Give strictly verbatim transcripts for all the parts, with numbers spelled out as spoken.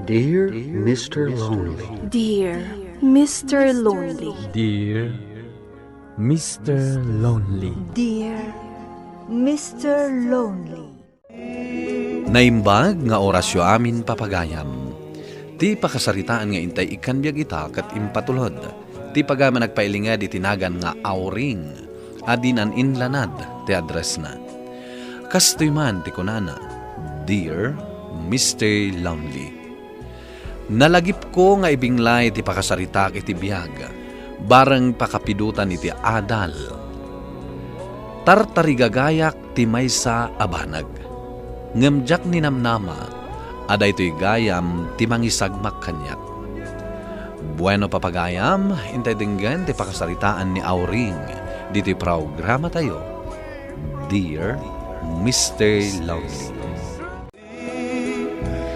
Dear Mister Lonely. Dear Mister Lonely. Dear Mister Lonely. Dear Mister Lonely. Naimbag nga orasyo amin, papagayam. Ti pakasaritaan nga intay ikkan biag ita ket impatulod. Ti pagayam a nagpailinged iti nagan nga Auring a dinan inlanad ti addressna. Kastoy man ti kunana, "Dear Mister Lonely." Nalagipko nga ibinglay ti pakasaritak iti biag, bareng pakapidotan iti adal. Tartarigagayak ti maysa a banag. Ngem diak ninamnama a daytoy gayam ti mangisagmak kaniak. Bueno, papagayam, intay denggen ti pakasaritaan ni Auring ditoy programatayo, Dear Mister Lonely.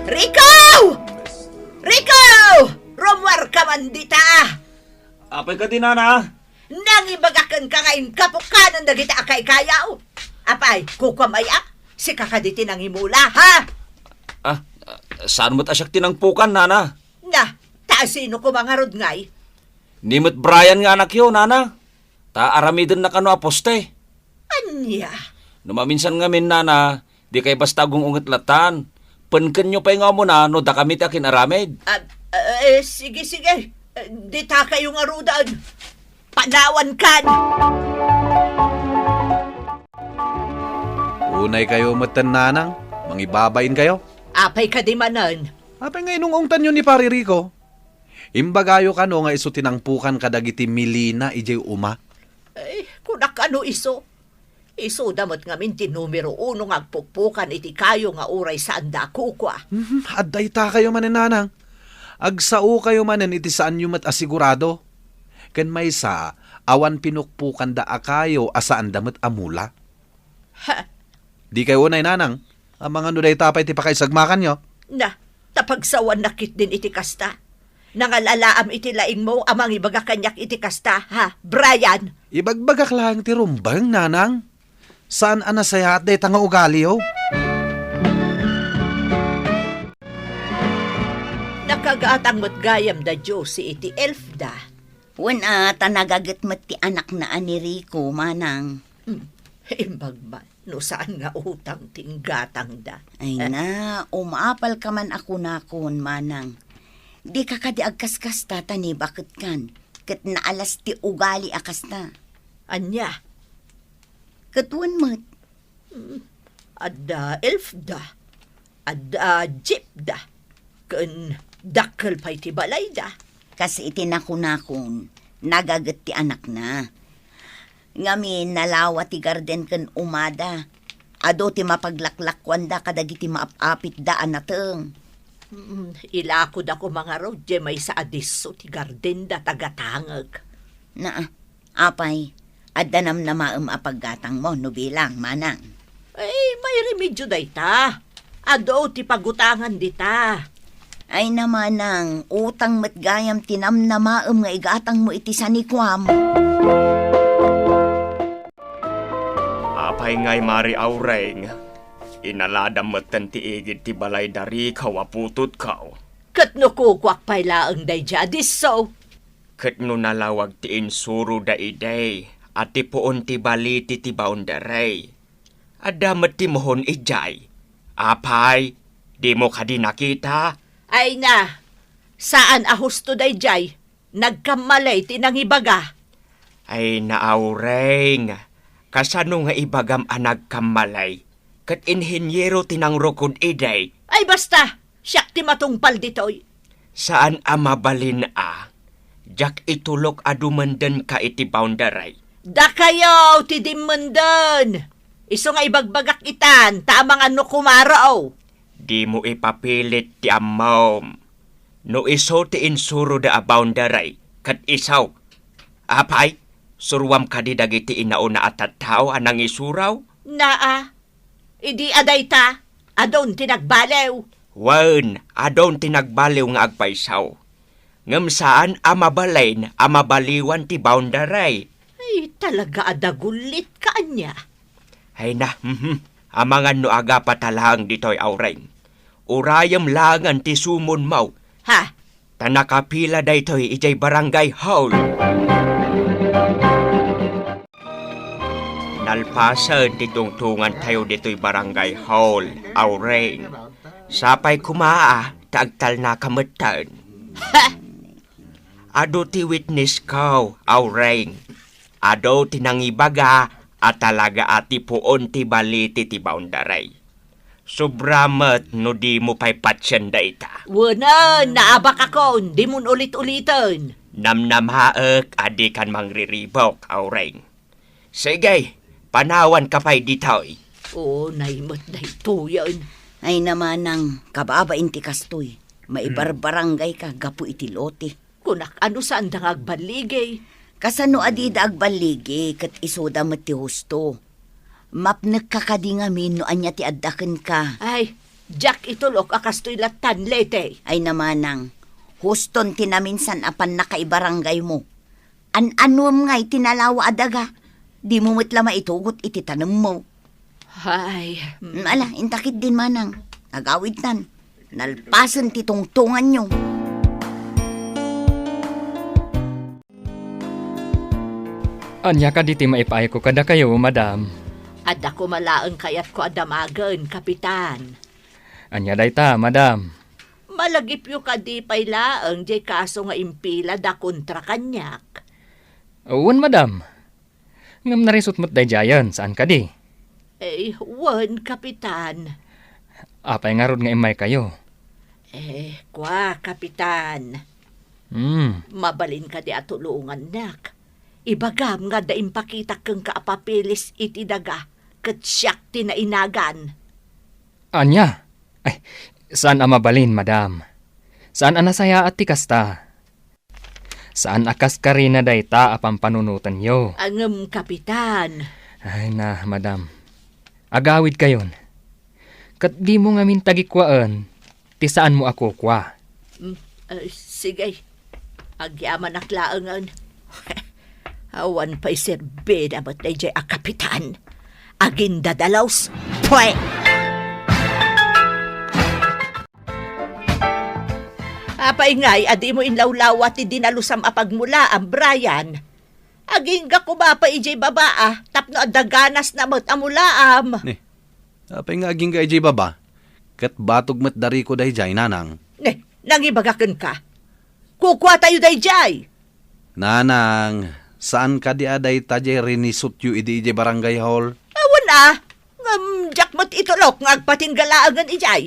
Rico! Rico! Rummuarka man dita! Apay kadi, nana? Nangibagak kenka nga inka pukanen dagiti a kaykayaw. Apay, kukuam aya? Sika kadi ti nangimula, ha? Ah, ah, saan met a siak ti nangpukan, nana? Na, ta sino koma ngarud ngay? Ni met Brian nga anakyo, nana. Ta aramidenna kano a poste. Ania? No maminsan ngamin, nana, dikay basta agung-unget latan. Penkenyo pay nga umuna no dakami ti akin-aramid. Ah, eh, sige, sige. Eh, dita kayo ngaruden. Panawankan! Unay kayo metten, nanang. Mangibabain kayo. Apay kadi manen? Apay nga inung-ungtanyo ni Pari Rico? Imbagayo kano nga isu ti nangpukan kadagiti milina idiay uma? Ay, kunak ano isu? Isuda met ngamin ti numero uno nga agpukpukan iti kayo nga uray saanda a kukua. Mhm, adda ita kayo manen, nanang. Agsao kayo manen iti saanyo met a sigurado. Ken maysa, awan pinukpukanda a kayo a saanda met a mula. Ha? Di kayo unay, nanang. Amangan no dayta pay ti pakaisagmakanyo. Na, ta pagsawannak ketdin iti kasta. Nangal-alaam iti laingmo a mangibaga kaniak iti kasta, ha, Brian? Ibagbagak laeng ti rumbeng, nanang. Saan a nasayaat dayta nga ugaliyo? Nakagatang met gayam da Josie iti elf da. Wen a, ta nagaget met ti anakna a ni Rico, manang. Hmm, imbag man. No saan nga utang ti inggatangda. Ay na, umapalka man a kunakon, manang. Dika kadi agkaskasta ta nibaketkan, ket naalas ti ugali a kasta. Ania? Ket wen met. Hmm, adda elf da, adda jeep da, ken dakkel pay ti balayda. Kas iti nakunakon, nagaget ti anakna. Ngamin, nalawa ti garden ken umada. Adu ti mapaglaklakuanda kadagiti maap-apitda a nateng. Mm, ilako da koma ngarud, diay maysa a disso ti gardenda ta gatangek. Naa, apay, adda namnamaem a paggatangmo no bilang, manang? Ay, may remedyo dayta. Adu ti pagutangan dita. Ay na manang, utang met gayam ti namnamaem nga igatangmo iti sanikuam. Apay ngay, Mari Aureng, inaladam metten ti igid ti balay da Rico a putotko. Ket no kukuak pay laeng daydiay a disso? Ket no nalawag ti insuro da idi a ti puon ti baliti ti boundary, adda met ti muhon idiay. Apay, dimo kadi nakita? Ay na, saan a husto daydiay. Nagkammalay ti nangibaga. Ay, Aureng, kasano nga ibagam a nagkammalay? Ket inheniero ti nangrukod idi. Ay, basta! Siak ti matungpal ditoy. Saan a mabalin a diak itulok a dumenden ka iti boundary. Dakayo ti dimmenden. Isu nga ibagbagak itan, ta amangan no kumaro. Dimo ipapilit ti ammom. No isu ti insuro da a boundary, ket isu. Apay, suruam kadi dagiti inauna a tattao a nangisuraw? Naa. Idi a dayta, adun ti nagbaliw. Wen, adun ti nagbaliw nga agpayso. Ngem saan a mabalin a mabaliwan ti boundary. Ay, talaga a dagullit ka ania. Ay na, mhm. Amangan no agapata laeng ditoy, Aureng. Urayem laengen ti sumonmo. Ha? Ta nakapila daytoy idiay barangay hall. Nalpasen ti tungtongantayo ditoy barangay hall, Aureng. Sapay koma ta agtalnaka metten. Ha? Adu ti witnessko, Aureng. Adu ti nangibaga a talaga a ti puon ti balite ti boundary. Sobra met no dimo pay patien dayta. Wen, naabakakon, dimon ulit-uliten. Namnamaek a dikan mangriribuk, Aureng. Sige, panawanka pay ditoy. O, nay met daytoyen. Ay, Manang, kababain ti kastoy. Maibarbaranggayka gapu iti lote. Kunak, ano, saanda nga agballigi? Kasano a dida agballigi ket isuda met ti husto? Mapnekka kadi ngamin no ania ti adda kenka? Ay, diak itulok a kastoy lattan, Leti. Ay, Manang, huston ti naminsan a pannakaibaranggaymo. An-anuem ngay ti nalawa a daga? Dimo met la maitugot iti tanemmo. Ay, mm. Ala, inta ketdin, Manang. Agawidtan. Nalpasen ti tungtonganyo. Ania kadi ti maipaayko kadakayo, Madam? Adda koma laeng kayatko a damagen, Kapitan. Ania dayta, Madam? Malagipyo kadi pay laeng diay kaso nga impilada kontra kaniak? Wen, Madam. Ngem narisut met daydiayen, saan kadi? Eh, wen, Kapitan. Apay ngarud nga immaykayo? Eh, kua, Kapitan. Hmm. Mabalin kadi a tulongannak? Ibagam nga adda impakitak kenka a papeles iti daga, ket siak ti nainagan. Ania? Ay, saan a mabalin, Madam. Saan a nasayaat ti kasta. Saan a kaskarina dayta a pampanunotenyo. Ngem, Kapitan. Ay na, Madam. Agawidkayon. Ket dimo ngamin tagikuaen ti saanmo a kukua. Mm, eh, sige. Agyamanak laengen. Awan pay serbida met daydiay a Kapitan. Agindadalos. Pwe! Apay ngay a dimo inlawlawa ti dinalusam a pagmulaam, Brian? Agingga koma pay idiay baba, a, tapno adda ganasna met a mulaam. Ne, apay nga agingga idiay baba? Ket batog met dariko daydiay, Nanang. Ne, nangibaga kenka. Kukuatayo daydiay. Nanang, saan kadi a dayta diay rinisutyo idi idiay barangay hall? Awan a, ngem diak met itulok nga agpatingga laengen idiay.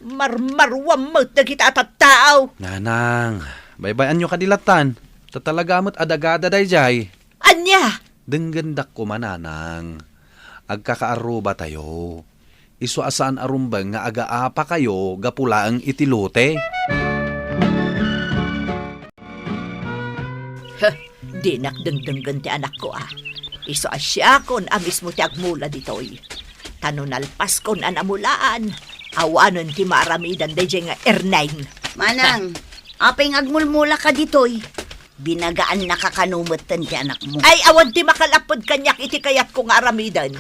Marmaruam met dagita a tattao. Nanang, baybay-anyo kadi lattan. Ta talaga met a dagada daydiay. Ania? Denggendak koma, Nanang. Agkakaarrubatayo. Isu a saan a rumbeng nga agaapakayo gapu laeng iti lote. Heh, dinak dengdenggen ti anakko, a. Isu a siakon a mismo ti agmula ditoy. Ta no nalpaskon a namulaan, awanen ti maaramidan daydiay nga Erneng. Manang, apay nga agmulmulaka ditoy? Binagaannaka kano metten ti anakmo. Ay, awan ti makalapped kaniak iti kayatko nga aramiden.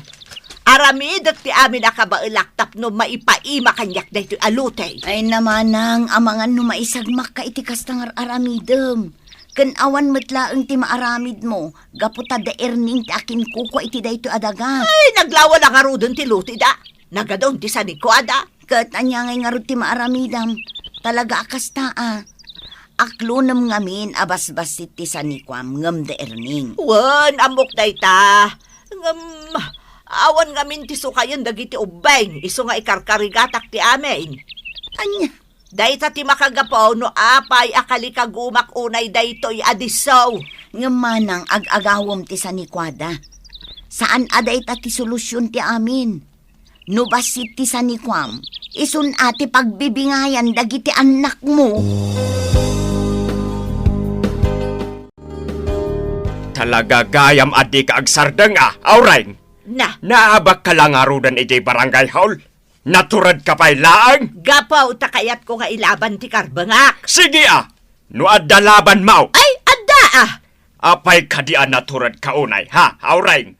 Aramidek ti amin a kabaelak tapno maipaima kaniak daytoy a lote. Ay, Manang, amangan no maisagmakka iti kasta nga ar-aramidem. Ken awan met laeng ti maaramidmo, gapu ta da Erneng ti akinkukua iti daytoy a daga. Ay, naglawa la ngaruden ti loteda. Nagadun ti sanikuada. Ket ania ngay ngarud ti maaramidam? Talaga a kasta a. Aklonem ngamin a basbassit ti sanikuam ngem da Erneng. Wen, ammok dayta. Ngem, awan ngamin ti sukayen dagiti ubbing, isu nga ikarkarigatak ti amin. Ania? Dayta ti makagapu no apay a kalikagumak unay daytoy a disso. Ngem manang ag-agawem ti sanikuada. Saan a dayta ti solusion ti amin. No bassit ti sanikuam, isun a ti pagbibingayan dagiti annakmo. Talaga gayam a dika agsardeng a, Aureng? Na. Naabakka la ngaruden idiay barangay hall? Naturedka pay laeng? Gapu ta kayatko nga ilaban ti karbengak. Sige a! No adda labanmo! Ay, adda a! Apay kadi a naturedka unay, ha, Aureng?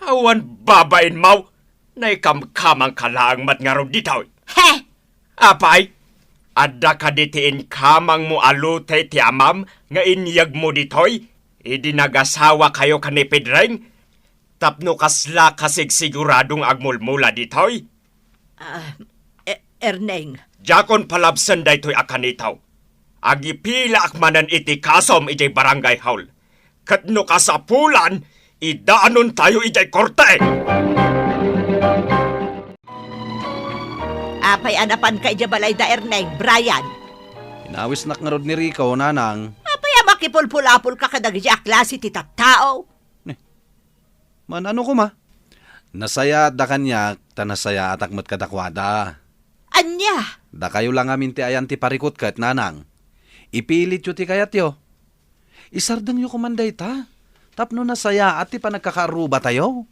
Awan babainmo, naikamkamangka laeng met ngarud ditoy. He! Apay, adda kadi ti inkamangmo a lote ti amam nga inyegmo ditoy idi nagasawakayo ken ni Pedreng? Tapno kasla kasigsigurado nga agmulmula ditoy? Ah, E-, Erneng. Diakon palabsen daytoy a kanitaw. Agipilaak manen iti kasom idiay barangay hall. Ket no kasapulan, idaanontayo idiay korte. Apay a napanka idiay balayda, Erneng, Brian? Inawisnak ngarud ni Rico, nanang. Apay a makipulpulapolka kadagiti a klase ti tattao? Ne. Man, ano koma? Nasayaatda kaniak, ta nasayaatak met kadakuada. Ania? Dakayo la ngamin ti ayan ti parikut ket, nanang. Ipilityo ti kayatyo. Isardengyo koman dayta, tapno nasayaat ti panagkakaarrubatayo.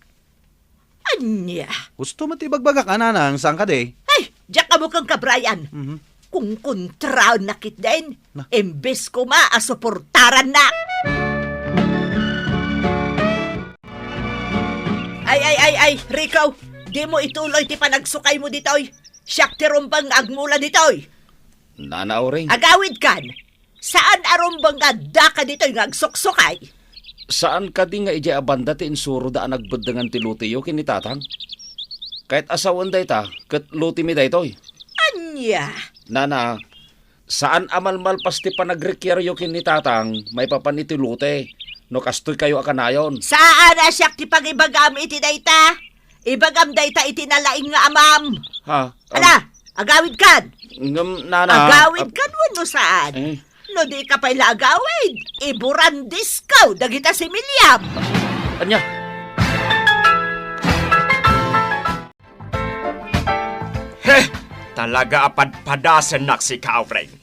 Ania? Husto met ti ibagbagak, a, nanang, saan kadi? Ay, diak ammo kenka, Brian. Mhm. Kunkontraennak ketdin, Na. Imbes koma a suportarannak. Ay, ay, ay, ay, Rico, dimo ituloy ti panagsukaymo ditoy. Siak ti rumbeng nga agmula ditoy. Nana Auring. Agawidkan. Saan a rumbeng nga addaka ditoy nga agsuksukay? Saan kadi nga idiay a banda ti insuroda a nagbeddengan ti loteyo ken ni Tatang? Ket a sawen dayta, ket lotemi daytoy. Ania? Nana, saan a malmalpas ti panagrikyaryo ken ni Tatang maipapan iti lote no kastoykayo a kanayon. Saan a siak ti pangibagam iti dayta? Ibagam dayta iti nalaing nga amam. Ha? Ala, agawidkan. Ngem, nana, agawidkan wenno saan? Eh. No dika pay la agawid, iburandisko dagita similiam. Ania? He! Talaga a padpadasennak sika, Auring.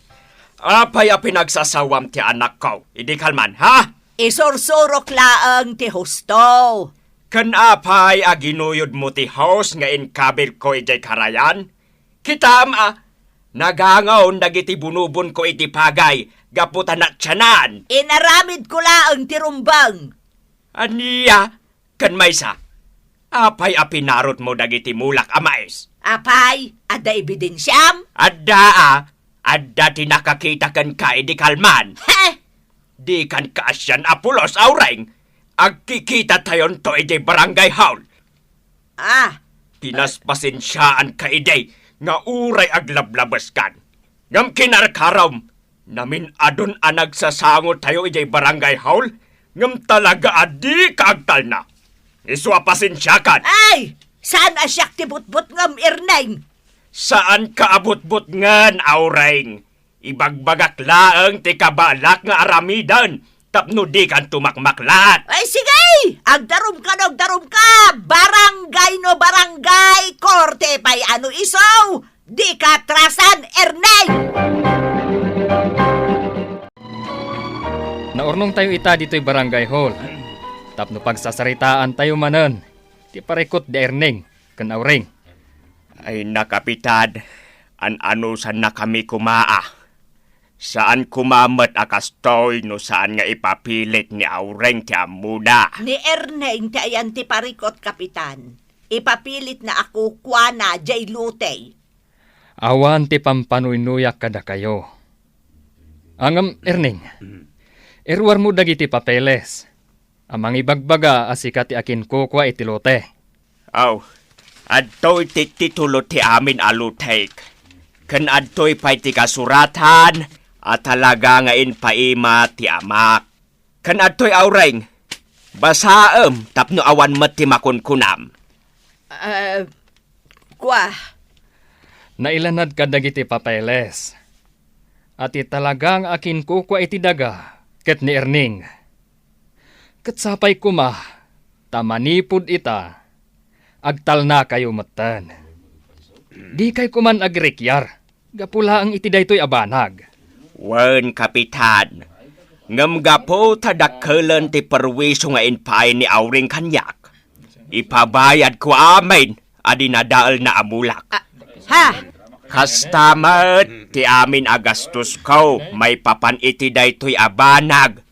Apay a pinagsasawam ti anakko idi kalman, ha? Isursurok laeng ti husto. Ken apay a ginuyodmo ti hus nga inkabilko idiay karayan? Kitam a, nagangaw dagiti bunubonko iti pagay gapu ta natianan. Inaramidko laeng ti rumbeng. Ania? Ken maysa, apay a pinarutmo dagiti mulak a mais? Apay, adda ebidensiam? Adda a, adda ti nakakita kenka idi kalman. He! Dikan kaasian a pulos, Auring. Agkikitatayonto idiay barangay hall. Ah. Pinaspasensiaanka idi nga uray aglablabeskan. Ngem kinarkarom, namin-adun a nagsasangotayo idiay barangay hall, ngem talaga a dika agtalna. Isu a pasensiakan. Ay! Saan a siak ti butbutngem, Erneng? Saanka a butbutngen, Auring. Ibagbagak laeng ti kabalak nga aramiden tapno dikanto makmaklaat. Ay, sige! Agdarumka no agdarumka! Barangay no barangay! Korte pay a no isu! Dika atrasan, Erneng! Naurnongtayo ita ditoy barangay hall tapno pagsasaritaantayo manen ti parikut da Erneng ken Auring. Ay, na, Kapitan, an-anusannakami koma a. Saan koma met a kastoy no saan nga ipapilit ni Auring ti ammona. Ni Erneng ti ayan ti parikut, Kapitan. Ipapilitna a kukuana jay lote. Awan ti pampanuynuyak kadakayo. Ngem, Erneng, iruarmo dagiti papeles a mangibagbaga a sika ti akinkukua iti lote. Aw, adtoy ti titulo ti amin a lotek, ken adtoy pay ti kasuratan a talaga nga impaima ti amak. Ken adtoy, Auring, basaem tapno awan met ti makunkunam. Ah, kua. Nailanad kadagiti papeles a ti talaga nga akinkukua iti daga ket ni Erneng. Ket sapay koma ta manipud ita, agtalnakayo metten. Dikay koman agrikyar gapu laeng iti daytoy a banag. Wen, Kapitan, ngem gapu ta dakkelen ti perwisio nga impaay ni Auring kaniak, ipabayadko amin a dinadaelna a mulak. Ah, ha? Kasta met ti amin a gastosko maipapan iti daytoy a banag,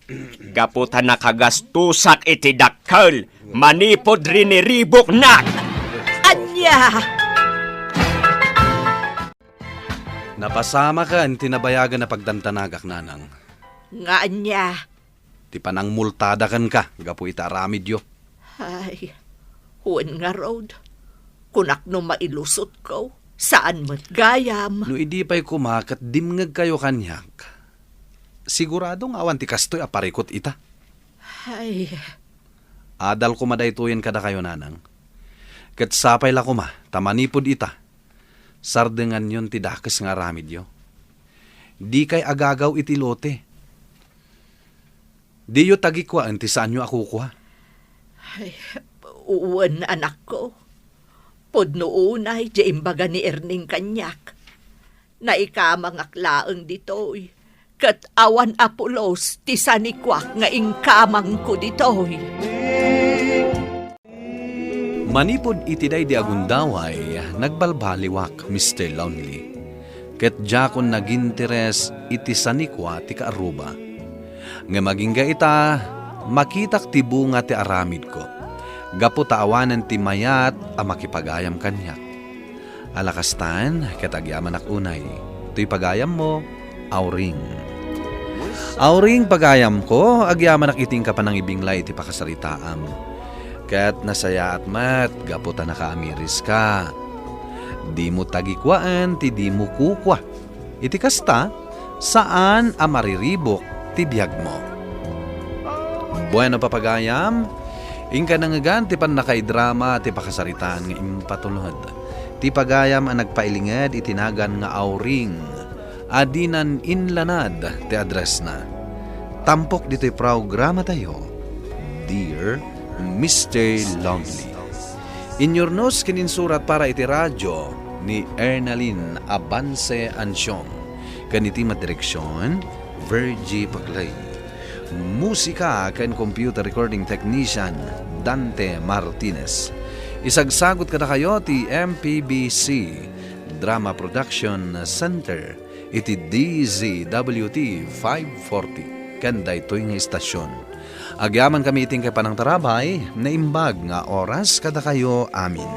gapu ta nakagastosak iti dakkel manipud riniribuknak. Ania? Napasamaken ti nabayagen a pagdandanagak, nanang. Nga ania? Ti panangmultada kenka gapu iti aramidyo. Ay, wen ngarud. Kunak no mailusotko, saan met gayam. No idi pay koma ket dimngegkayo kaniak, sigurado nga awan ti kastoy a parikut ita. Ay. Adal koma daytoyen kadakayo, nanang. Ket sapay la koma ta manipud ita, sardenganyon ti dakes nga aramidyo. Dikay agagaw iti lote. Diyo tagikuaen ti saanyo a kukua. Ay, wen, anakko. Pudno unay diay imbaga ni Erning kaniak. Naikamangak laeng ditoy, ket awan a pulos ti sanikuak nga inkamangko ditoy. Manipud iti daydi a gundaway, nagbalbaliwak, Mister Lonely. Ket diakon naginteres iti sanikua ti kaarruba. Ngem agingga ita, makitak ti bunga ti aramidko, gapu ta awanen ti mayat a makipagayam kaniak. Ala kastan, ket agyamanak unay. Toy pagayammo, Auring. Auring, pagayamko, agyamanak iti inka panangibinglay iti pakasaritaam. Ket nasayaat met gapu ta nakaamiriska. Dimo tagikuaen ti dimo kukua. Iti kasta, saan a mariribuk ti biagmo. Bueno, papagayam, inka nangngegan ti pannakaidrama ti pakasaritaan nga impatulod. Ti pagayam a nagpailinged iti nagan nga Auring a dinan inlanad ti addressna. Tampok ditoy programatayo, Dear Mister Lonely. Inyurnos ken insurat para iti radio ni Ernalyn Abance Ancion, ken iti madireksion, Virgie Paclay. Musika ken computer recording technician, Dante Martinez. Isagsagut kadakayo ti M P B C Drama Production Center iti D Z W T five forty ken daytoy nga istasyon. Agyamankami iti inka panangtarabay, naimbag nga oras kadakayo amin.